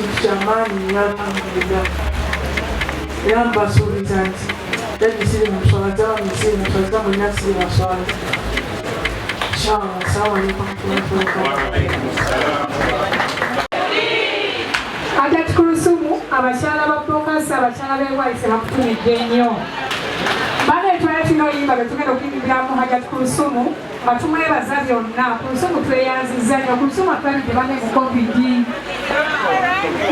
Kintu kyamaanyi nnyo, alhamdulillah. Era mbasuubiza nti daddy siri muswaza, mummy siri muswaza, mwenna siri baswaza, inshallah. Assalamu alaikum warahmatullahi wabarakatuh. Hajat Kulusumu, abakyala ba Bokasa, abakyala b'Ebwaise bakutumidde nnyo. Bana etwala kino yimba lwe tugenda okuyimbiramu Hajat Kulusumu nga tumwebaza byonna. Kulusumu tweyanzizza nnyo. Kulusumu atwalidde banne mu COVID.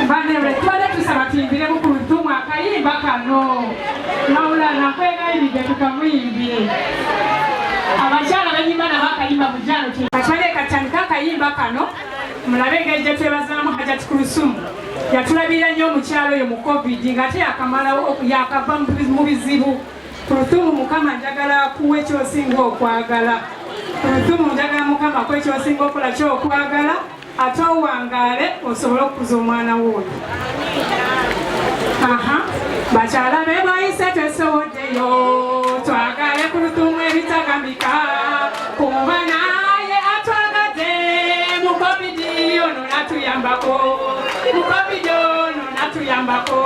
Bane lwe tubadde tusaba tuyimbiremu Kulusumu akayimba kano. Maulana nkwegayiridde tukamuyimbire. Abakyala benyimba nabo akayimba mujjano. Katwale katandika akayimba kano mulabe engeri gye twebazaamu Hajat Kulusumu. Yatulabirira nnyo omukyalo oyo mu COVID ng'ate yakamalawo yakava mu bizibu. Kulusumu, Mukama njagala akuwe kyosinga okwagala. Kulusumu, njagala Mukama akuwe kyosinga okola kyokwagala, ate owangaale osobole okukuza omwana wo oyo. Aha, bakyala be bayise twesoboddeyo, twagale Kulusumu ebitagambika, kuba naye atwagadde mu COVID ono natuyambako, mu COVID ono natuyambako.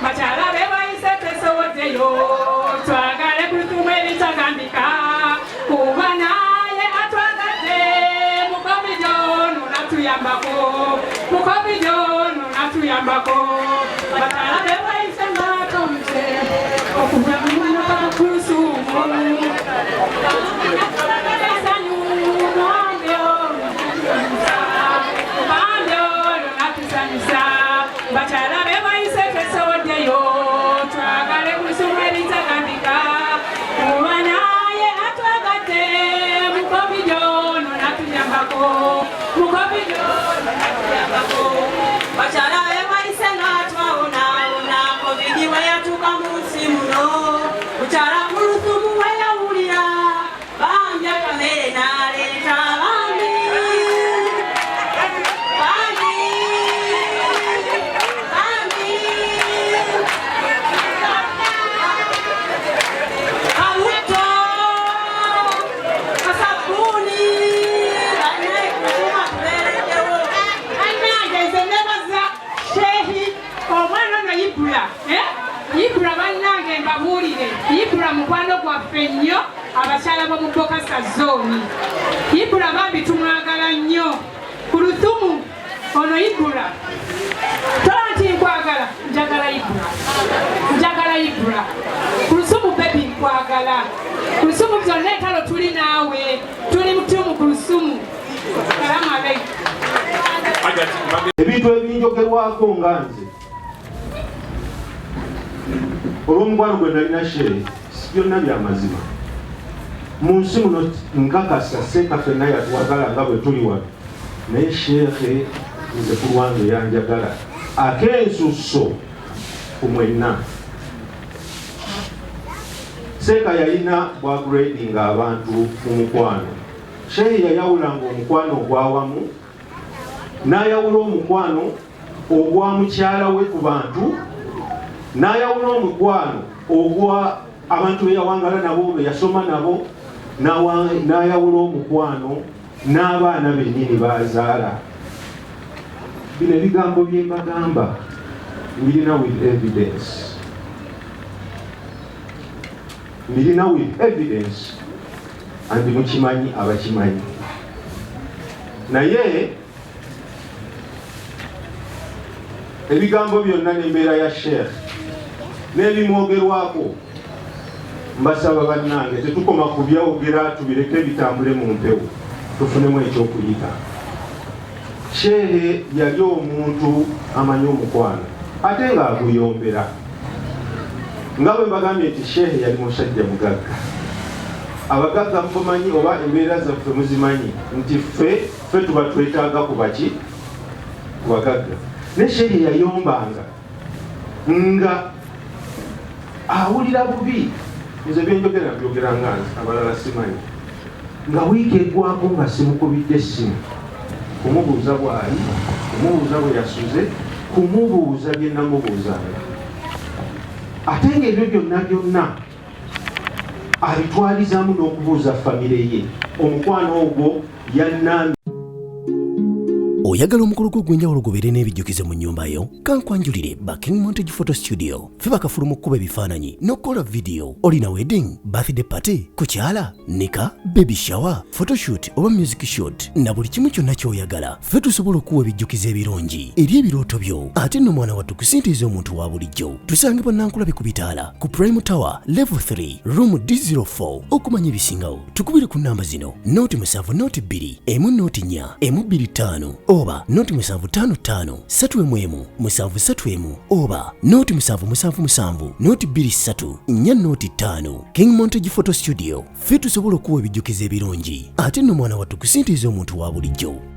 Bakyala be bayise twesoboddeyo, twagale Kulusumu ebitagambika, kuba naye atwagadde mu COVID ono natuyambako, mu COVID ono natuyambako. Bakyala be bayise mbatonze okuva mu Kulusumu. Essanyu mwange ono, bambi ono natusanyusa. Bakyala be bayise twesoboddeyo, twagale Kulusumu ebitagambika, kuba naye atwagadde mu COVID ono natuyambako, mu COVID ono natuyambako. Bakyala be bayise nga twawonaawona COVID bwe yatuuka mu nsi muno. Mukyala Kulusumu we yawulira bambi akamere n'aleeta, bambi bambi bambi kabutto, kasabbuuni, bannaye Kulusumu atubeereddewo. Bannange, nze nebaza shehi omwana ono Ibula, eh? Ibula, bannange, mbabuulire, Ibula mukwano gwaffe nnyo, abakyala b'omu Bokasa Zone. Ibula bambi tumwagala nnyo. Kulusumu ono Ibula tola nti nkwagala, njagala Ibula, njagala Ibula. Kulusumu baby, nkwagala. Kulusumu, byonna entalo tuli naawe, tuli mutumu. Kulusumu, salamu aleikum. Ebintu ebinjogerwako nga nze olw'omukwano gwe nalina shehe, si byonna byamazima. Mu nsi muno nkakasa seeka ffenna yatwagala nga bwe tuli wano, naye sheekhe nze ku lwange yanjagala ak'ensusso ku mwenna. Seeka yalina bwagradinga abantu mu mukwano. Shehe yayawulanga omukwano ogwawamu, n'ayawula omukwano ogwa mukyala we ku bantu, n'ayawula omukwano ogwa abantu be yawangala nabo, be yasoma nabo, n'ayawula omukwano n'abaana bennyini bazaala. Bino ebigambo bye mbagamba mbirina with evidence, mbirina with evidence, and mukimanyi abakimanyi. Naye ebigambo byonna n'embeera ya sheekh n'ebimwogerwako, mbasaba bannange, tetukoma ku byawogera, tubireke bitambule mu mpewo, tufunemu ekyokuyiga. Shehe yali omuntu amanyi omukwano ate ng'aguyombera. Nga bwe mbagambye nti shehe yali musajja mugagga, abagagga mumanyi oba embeera zaffe muzimanyi nti ffe tuba twetaaga ku baki, ku bagagga. Ne shehe yayombanga nga awulira bubi. Nze byenjogera mbyogera nga nze, abalala simanyi. Nga wiiki eggwako nga simukubidde essimu kumubuuza bw'ali, kumubuuza bwe yasuze, kumubuuza bye namubuuzanga, ate ng'ebyo byonna byonna abitwalizaamu n'okubuuza famire ye. Omukwano ogwo yannambi. Oyagala omukolo gwo ogw'enjawulo gubeere n'ebijjukizo mu nnyumba yo? Kankwanjulire ba King Montage Photo Studio. Ffe bakafulu mu kkuba ebifaananyi n'okukola vidiyo. Olina wedding, birthday party, kukyala, nika, baby shower, photoshoot oba music shoot na buli kimu kyonna ky'oyagala. Ffe tusobola okuwa ebijjukizo ebirungi eri ebirooto byo ate nno mwana wattu kusintiiza omuntu wa bulijjo. Tusangibwa Nankulabi ku bitaala ku Prime Tower level 3 room D04. Okumanya ebisingawo tukubire ku namba zino 0 7 0 2 1 0 4 1 2 5 oba 0 7 5 5 3 1 1 7 3 1 oba 0 7 7 7 0 2 3 4 0 5. King Montage Photo Studio, ffe tusobola okuwa ebijjukizo ebirungi ate nno mwana wattu kusintiiza omuntu wa bulijjo.